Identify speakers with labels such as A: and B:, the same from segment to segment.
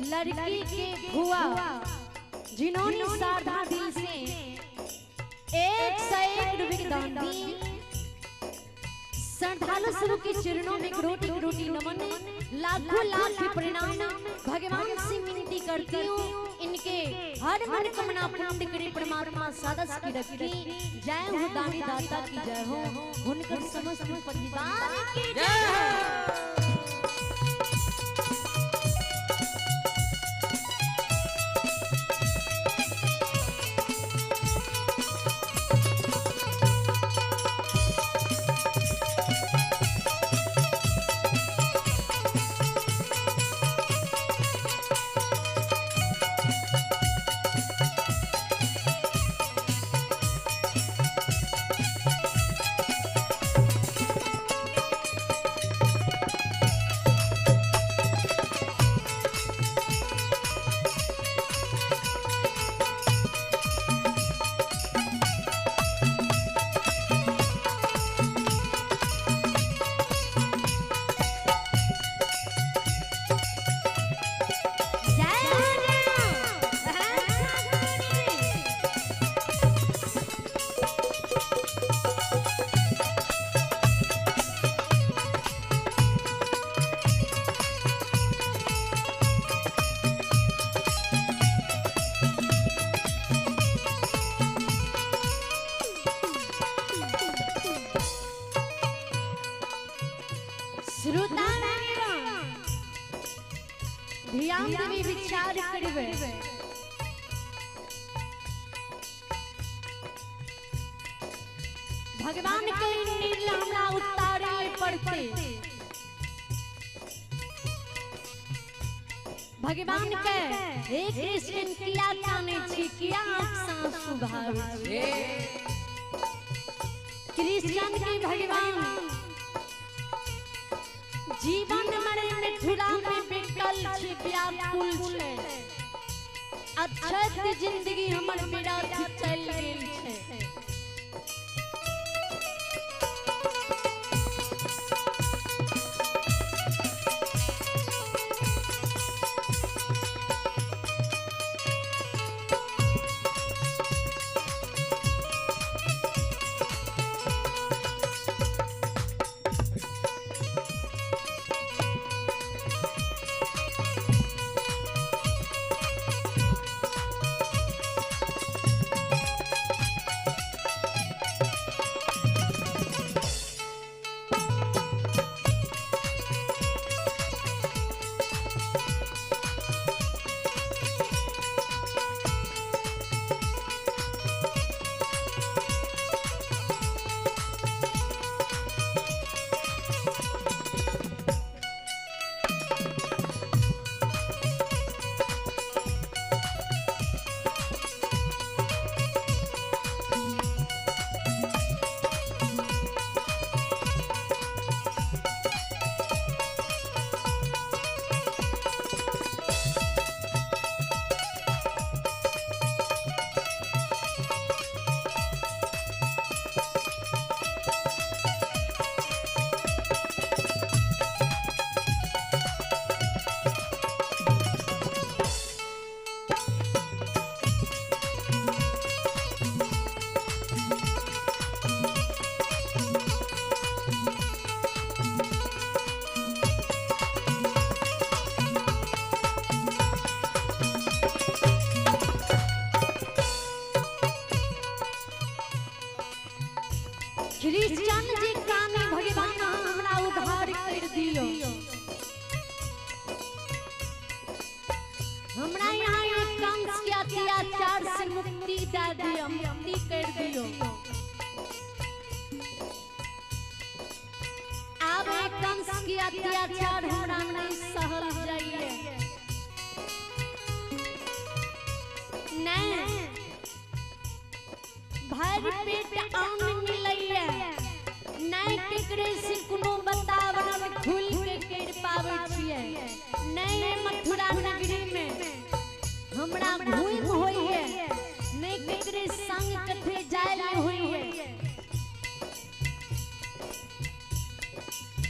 A: लड़की के भुआ जिन्होंने श्रद्धा दिल से 101 रुपये के दान दी। श्रद्धालु सब के चरणों में रोटी रोटी नमन, लाखों लाख के प्रणाम। भगवान से विनती करती हूँ इनके हर मनोकामना पूर्ण करे परमात्मा सदा सुखी रखी। जय हो दानी दाता की जय हो, उनकर समस्त परिवार की जय हो। ध्यान देवी विचार करबे। भगवान के निर्णय हमरा उतारे पड़ते। भगवान के हे कृष्ण किया काने छी, किया आँख सांस सुभावे छी। कृष्ण के भगवान जीवन मरण मथुरा में बेकल छे, व्याकुल छे। अक्षत जिंदगी हमर बिराथ चल गेल छे। क्रिश्चियन जी काने भगवान हमरा उद्धार कर दियो। हमरा यहाँ एक कंस के अत्याचार से मुक्ति दे दियो, मुक्ति कर दियो। अब एक कंस के अत्याचार हमरा नहीं सहल जाइए। नहीं भर पेट अन्न मिलैया, नहीं केकरे से कोनो बतावन खुल के कर पाबै छियै। नहीं मथुरा नगरी में हमरा घूम होइए, नहीं केकरे संग कथे जाय होइए।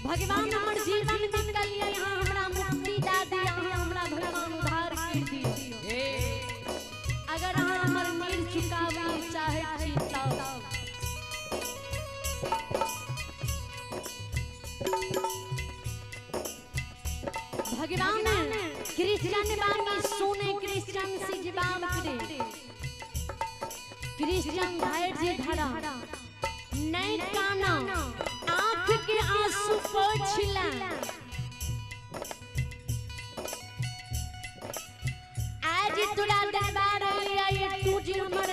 A: भगवान हमर जीवन निकलिए, यहाँ हमरा मुक्ति दे दिया, हमरा भगवान उद्धार भगवान क्रिश्चियन बानी सुने क्रिश्चियन से जवाब करे। क्रिश्चियन धैर्य धरा नहीं काना, आंख के आंसू पोछला। आज तोरा दरबार आई तू जी हमर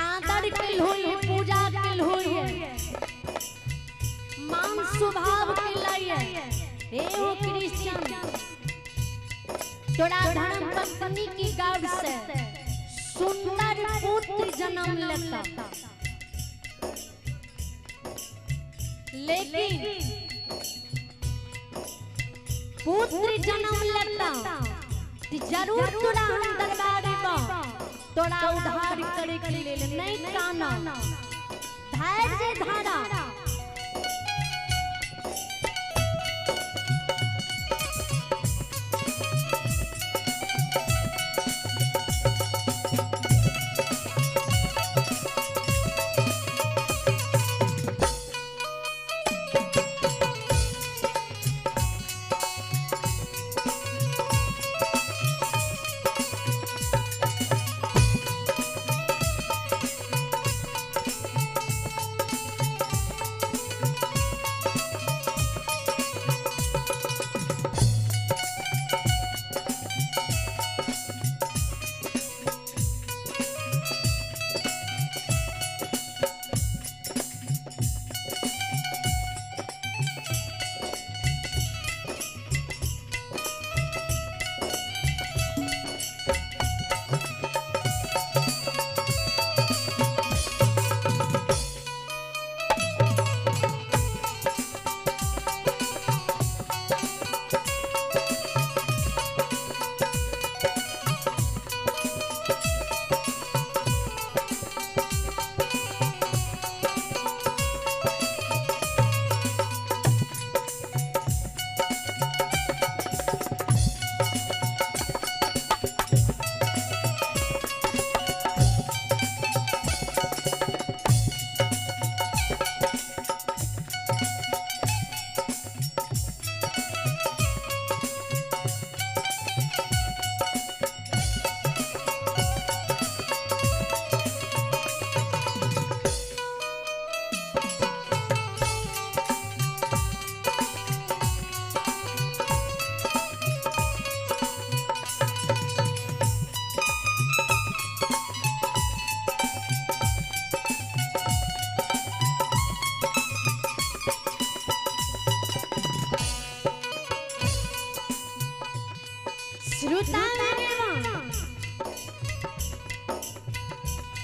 A: आदर के होई, पूजा के होई, मान स्वभाव के लाए। हे ओ क्रिश्चियन, तोरा धर्म पत्नी की गर्भ से सुंदर पुत्र जन्म लेता, लेकिन पुत्र जन्म लेता जरूर तोरा हम दरबार में तोरा उद्धार करे के लेल नहीं काना, धैर्य धारा।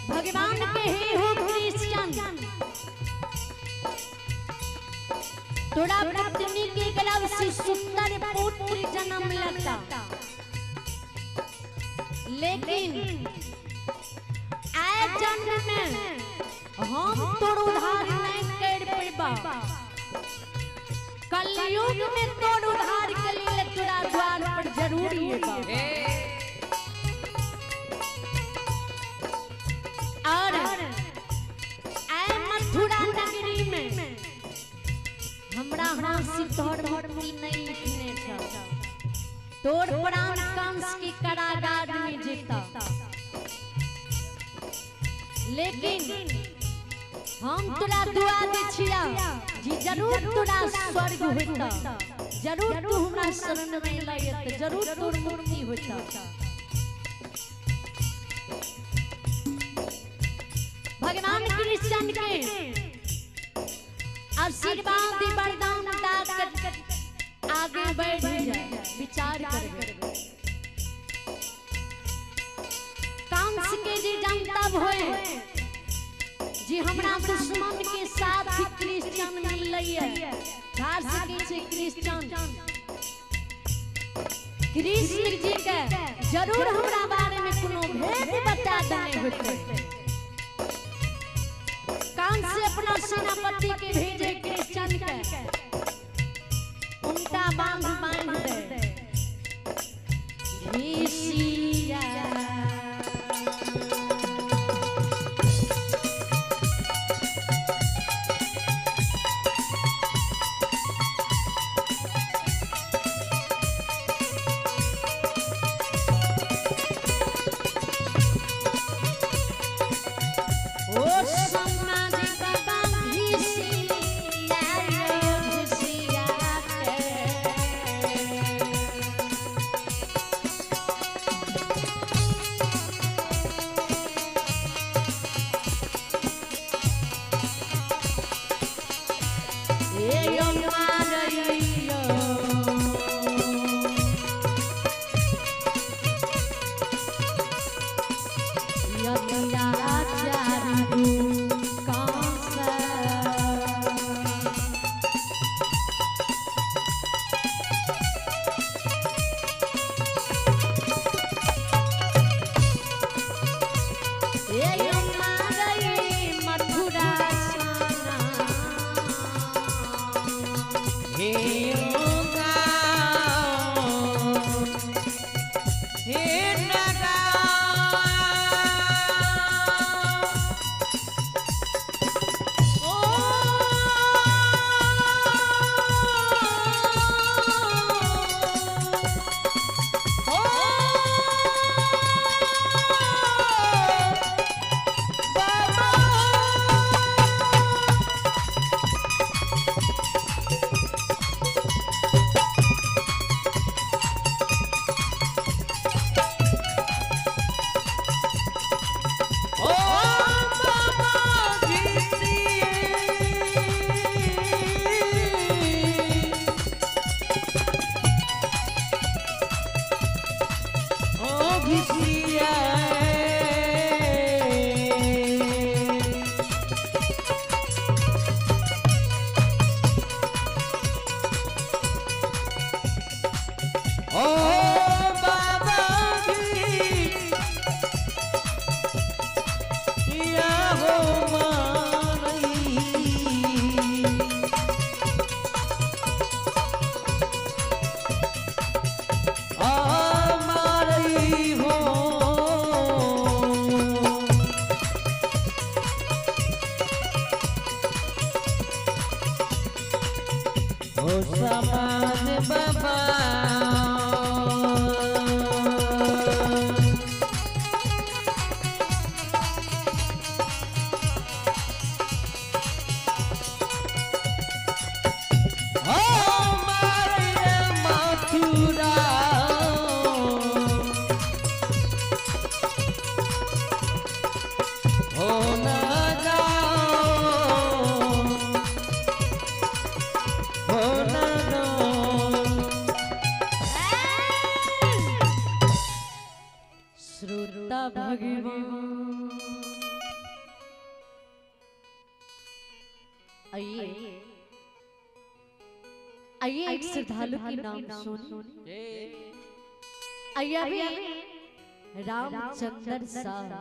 A: भगवान के हे हो क्रिश्चियन, तोरा पत्नी के गर्भ से सुंदर पुत्र जन्म लेता, लेकिन आए जन्म में हम तोर उद्धार नहीं कर पेबा। कलयुग में तोर उद्धार के लिए तोरा द्वार पर जरूरी है। और आए मथुरा नगरी में हमरा हाथ से तोहर मुक्ति नहीं लिखने छ, तोर प्राण कंस के कारागार में जेता, लेकिन हम तोरा दुआ दे छिया जी जरूर तोरा स्वर्ग होता, जरूर तू हमरा शरण में लयत, जरूर तोर मुक्ति होता। भगवान कृष्ण के आशीर्वाद वरदान दाकर आगे बढ़ जाए, विचार कर कंस के जी जनता होए जी हमरा दुश्मन के साथ क्रिश्चियन मिलैया, धार सके छे क्रिश्चियन कृष्ण जी के जरूर हमरा बारे में कोनो भेद बता देने होते। कंस से अपना सेनापति के भेजे क्रिश्चियन के, उनका बांध बांध दे घिसिया।
B: ओ बाबा जी या हो मारई आ मारई हो ओ समान बाबा ओ मारे मथुरा हो ना जाओ हो ना जाओ।
A: श्रोता भगवान आइए आइए एक श्रद्धालु की नाम सुन। आइए अभी रामचंद्र शाह।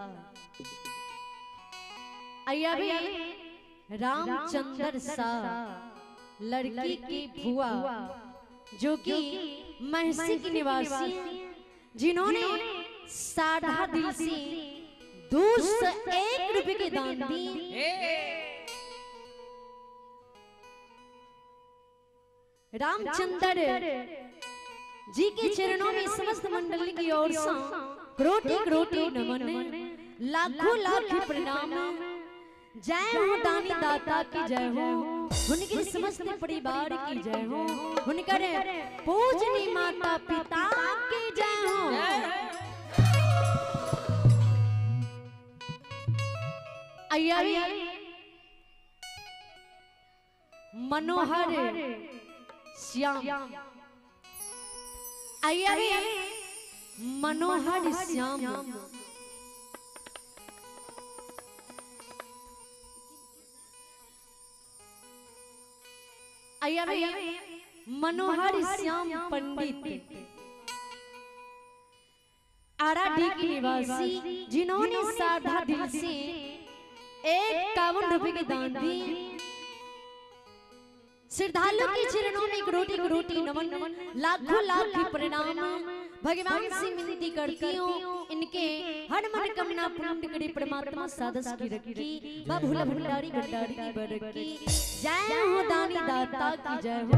A: आइए अभी रामचंद्र शाह लड़की की भुआ जो कि महसी की निवासी हैं, जिन्होंने साधा दिल से 201 रुपए के दान दिए। रामचंद्र जी के चरणों में समस्त मंडली की ओर से कोटि कोटि नमन, लाखों लाख प्रणाम। जय हो दानी दाता की जय हो, उनके समस्त परिवार की जय हो, उनकर पूजनी माता पिता की जय हो। आइए मनोहर श्याम। आइए मनोहर श्याम। आइए मनोहर श्याम पंडित आराडी के निवासी, जिन्होंने साधा दिल से 51 रुपए के दान दिए। श्रद्धालु के चरणों में कोटि कोटि नमन, लाखों लाख प्रणाम। भगवान से विनती करती हूँ इनके हर मनोकामना पूर्ण करे परमात्मा साधस की रखी, बाबूला भंडारी भंडारी की बरकी। जय हो दानी दाता की जय हो,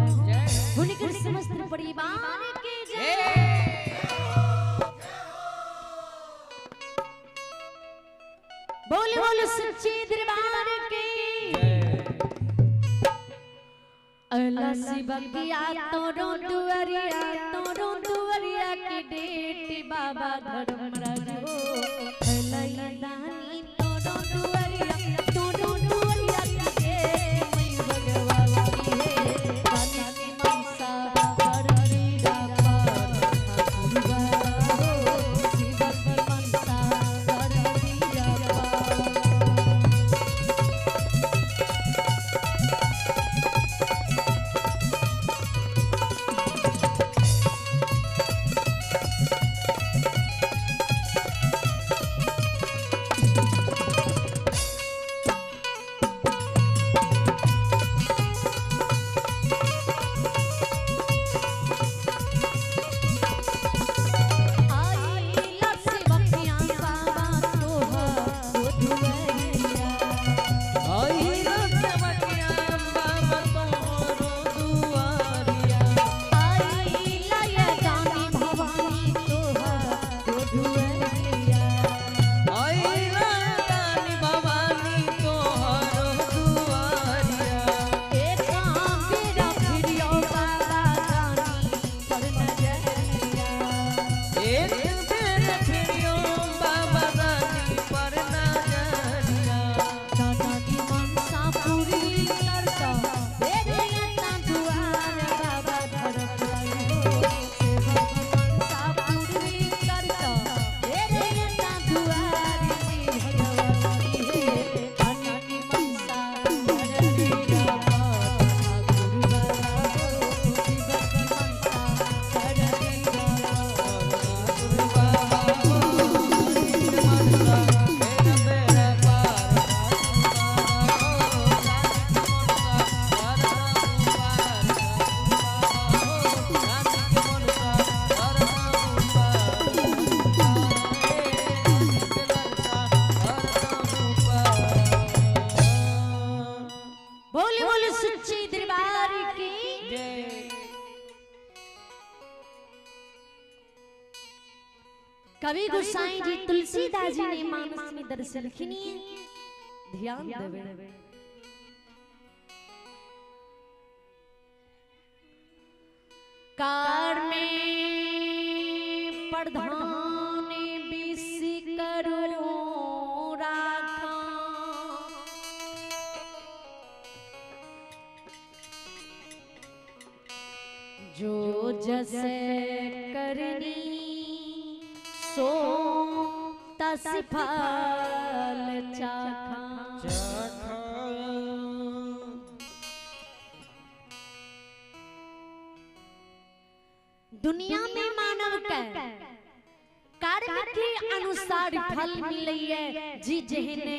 A: उनके समस्त परिवार की जय। बोले बोले सच्चे दरबार की। अल्लाह शिवकिया तोरो दुआरिया की डेट बाबा धर्मराज हो। अल्लाह दानी तोरो दुआरिया की डेट मैं भगवान की है। दानी की मनसा करती रापार हो, शिव की मनसा करती रापार। कवि गोसाई जी तुलसीदास जी ने मानस में दर्शन लिखनी है, ध्यान देवे। कर्मे प्रधान विष करो राखा, जो जस करनी सो तस फल चाखा। दुनिया में मानव के कर्म के अनुसार फल मिलैये, जी जेहने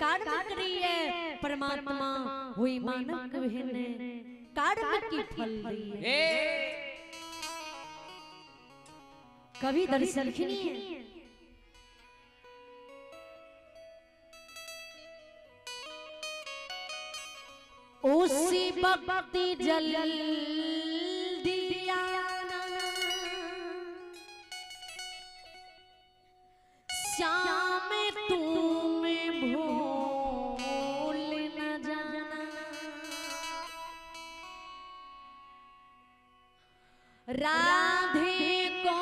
A: कर्म करिए परमात्मा हुई मानव के कर्म की फल दिए। कवि दर्शन लिखनी है। उसी वक्त जल्दी आना, श्याम तुम भूल न जाना, राधे को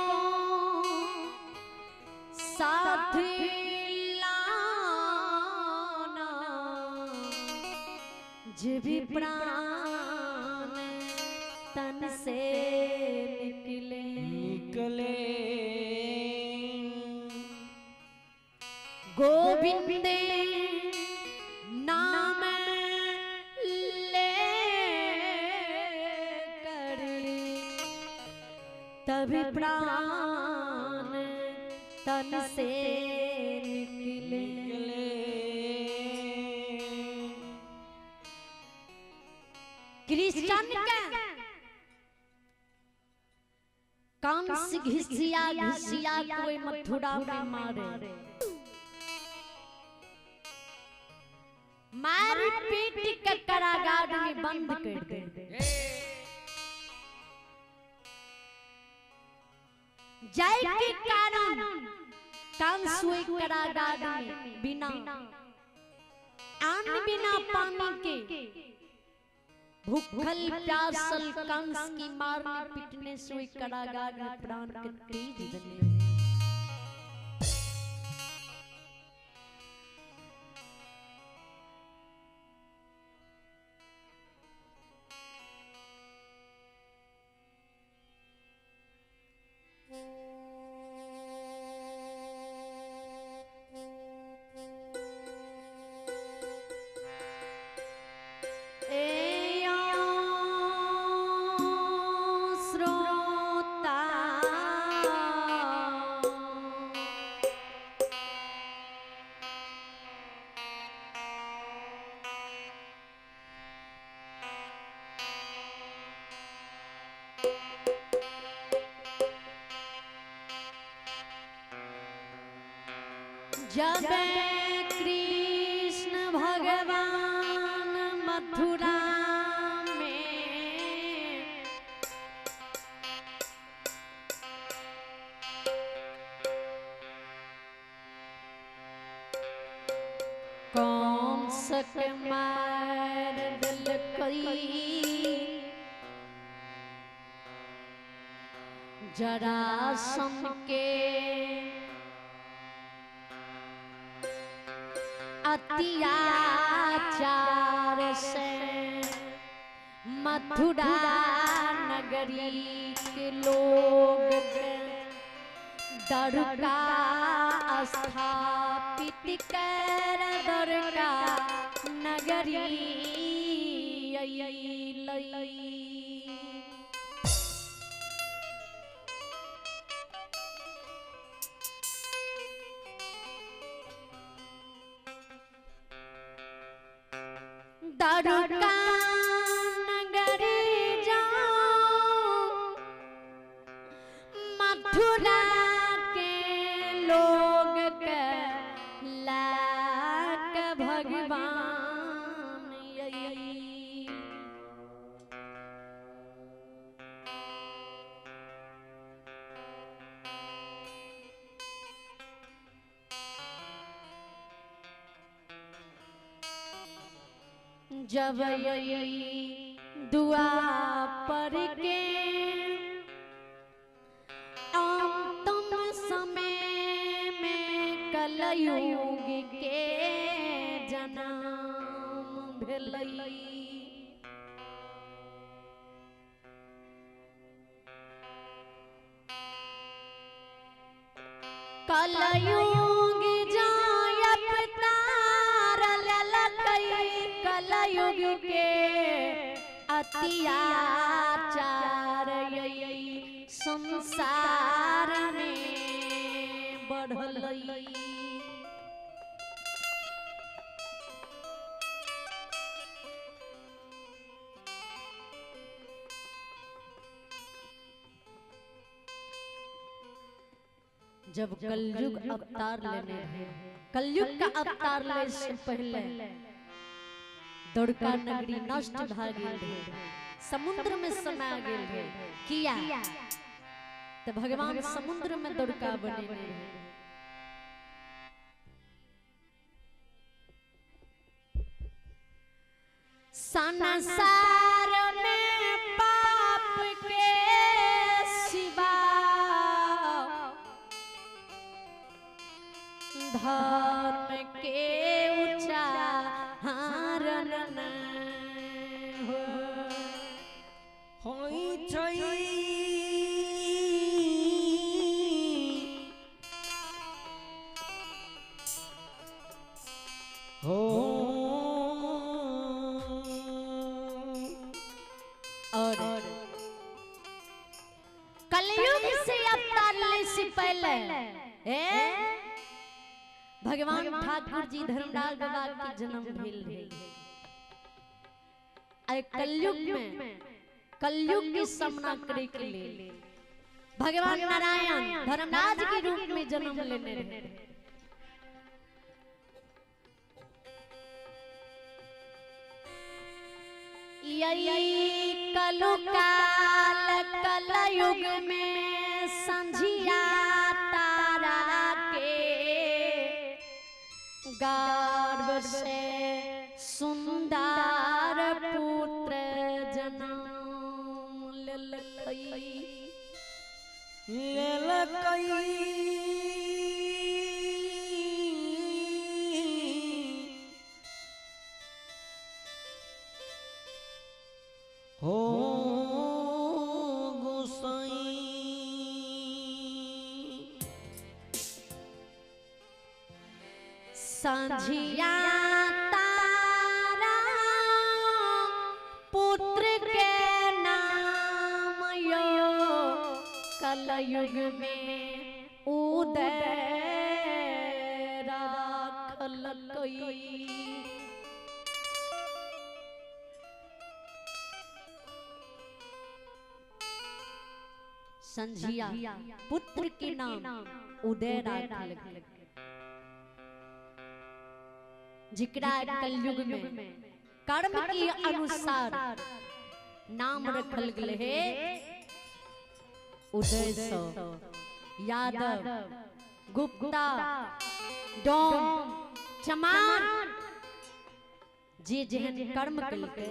A: साथ लाना, जब प्राण तन से निकले
B: निकले।
A: गोविंद नाम ले कर तभी प्राण तन से निकले। क्रिश्चियन के कंस घिसिया घिसिया कोई मथुरा में मारे, मार पीट के कारागार में बंद कर दे। जय के कारण कंस हुए कारागार में बिना अन्न बिना पानी के भूखल प्यासल कंस की मारने पीटने से हुए कारागार में प्राण के तेज बने। जब कृष्ण भगवान मथुरा में कंस के मार दिलकई, जरासंध के अत्याचार से मथुरा नगरी के लोग दरका स्थापित कर दरका नगरी लई। दरका नगरी जाओ मथुरा के लोग के लाख भगवान यही। जब दुआ पर के अंतिम समय में कलयुग के जन्म भेलई। कलयुग जाय अवतार लेलकै, कलयुग के अत्याचार संसार में बढ़लई। जब कलयुग अवतार लेने रहे, कलयुग का अवतार ले से पहले द्वारका नगरी नष्ट भा गेल रहे, समुद्र में समा गेल रहे। किया तो भगवान समुद्र में द्वारका बने रहे। संसार में पाप के सिवा धर्म के उच्चारण
B: होई छै। हो
A: और कलयुग से अवतार ले से पहले भगवान ठाकुर जी धर्मराज बाबा के जन्म भेल रहे। कलयुग में कलयुग के सामना करे के लिए भगवान नारायण धर्मराज के रूप में जन्म लेने रहे। यही कलुकाल कलयुग में संझिया तारा के गर्भ से सुंदर पुत्र जन्म लेलकै।
B: हो गोसाई
A: संझिया तारा पुत्र के नाम यो कलयुग में उदय राखलकै। संझिया पुत्र के नाम उदय राखलकै, जिकरा कलयुग में कर्म के अनुसार नाम रखल गेल है उदय सौ, यादव, गुप्ता, डोम, चमार, जे जेहन कर्म कलकै,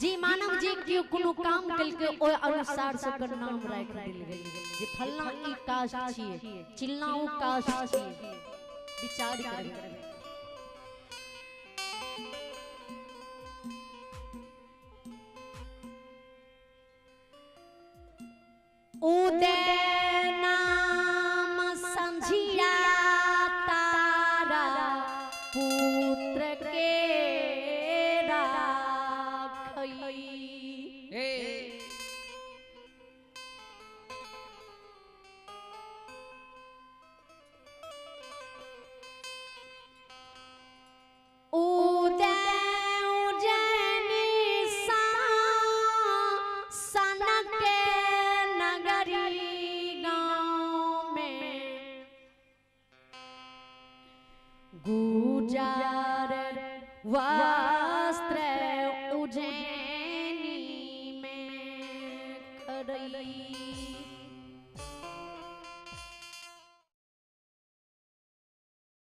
A: जी मानव जी क्यों कोनो काम कलकै ओहि अनुसार से ओकर नाम राखि देल गेल जे फलना ई कास्ट छियै, चिल्ला ओ कास्ट छियै। विचार करू। उदय नाम संझिया तारा पुत्र के राखई। उदय उज्जैनी सन के नगरी गाँव में गुजार वा